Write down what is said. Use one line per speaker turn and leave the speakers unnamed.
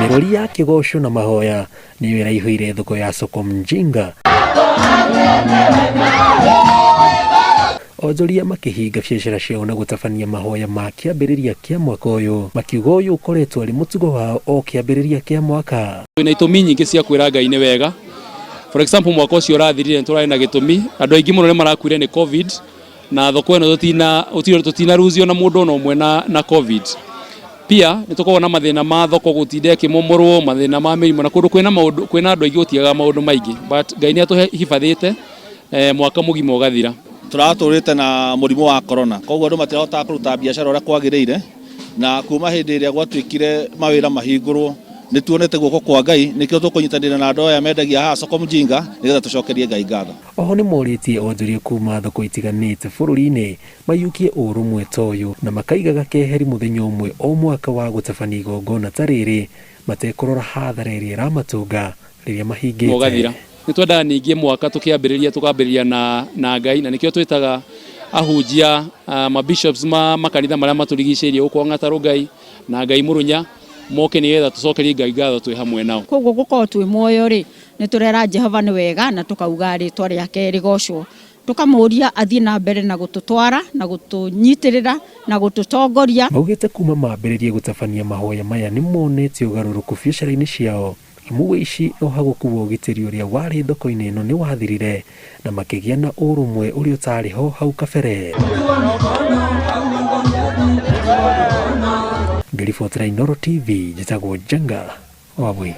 Mĩrũri ya kĩgoco na mahoya nĩyo ĩraihũire thoko ya Soko Mjinga. Onjoria makĩhinga biacara ciao na gũtabania mahoya ma kĩambĩrĩria kĩa mwaka ũyũ, makiuga ũyũ ũkoretwo arĩ mũtugo wao o kĩambĩrĩria kĩa mwaka.
Twĩna itũmi nyingĩ cia kwĩra Ngai nĩ wega. For example, mwaka ũcio ũrathirire nĩ tũrarĩ na gĩtũmi, andũ aingĩ mũno nĩ marakuire nĩ Covid, na thoko ĩno tũtina tũtina lose ona mũndũ ona ũmwe na, na Covid. Pia nĩ tũkoragwo na mathĩna ma thoko gũtinda ĩkĩmomorwo, mathĩna ma mĩrimũ na kũndũ kwĩna maũndũ kwĩna andũ aingĩ gũtiagaga maũndũ maingĩ, but Ngai nĩ atũhifadhĩte eh, mwaka mũgima ũgathira.
Tũratũrĩte na mũrimũ wa corona, koguo andũ matirahotaga kũruta biacara ũrĩa kwagĩrĩire, na kuma hĩndĩ ĩrĩa gwatuĩkire mawĩra mahingũrwo nĩ tuonete guoko kwa Ngai, nĩkĩo tũkũnyitanĩra na andũ aya mendagia haha Soko Mjinga nĩgetha tũcokerie Ngai ngatho.
Oho nĩmorĩtie onjoria kuma thoko itiganĩte bũrũri-inĩ maiyũkie ũrũmwe ta ũyũ na makaigaga keheri mũthenya ũmwe o mwaka wa gũtabania igongona ta rĩrĩ matekũrora hathara ĩrĩa ĩramatũnga rĩrĩa mahingĩte.
Ũgathira. Nĩ twendaga ningĩ mwaka tũkĩambĩrĩria tũkambĩrĩria na, na Ngai na nĩkĩo twĩtaga ahunjia uh, ma bishops ma makanitha marĩa matũrigicĩirie gũkũ Ng'atarũ Ngai na Ngai Mũrũnya moke nĩgetha tũcokerie Ngai ngatho twĩ hamwe nao.
Koguo gũkorwo twĩ muoyo rĩ, nĩ tũrera Jehova nĩ wega na tũkauga rĩtwa rĩake rĩgocwo. Tũkamũria athiĩ na mbere na gũtũtwara na gũtũnyitĩrĩra na gũtũtongoria.
Maugĩte kuma mambĩrĩrie gũtabania mahoya maya nĩmonete ũgarũrũku biacara-inĩ ciao amu ũici na ũhagũku wa ũgitĩri ũrĩa warĩ thoko-inĩ ĩno nĩwathirire na makĩgĩa na ũrũmwe ũrĩa ũtarĩ ho hau kabere. Ngĩribotera Inooro TV, njĩtagwo Njenga Wambui.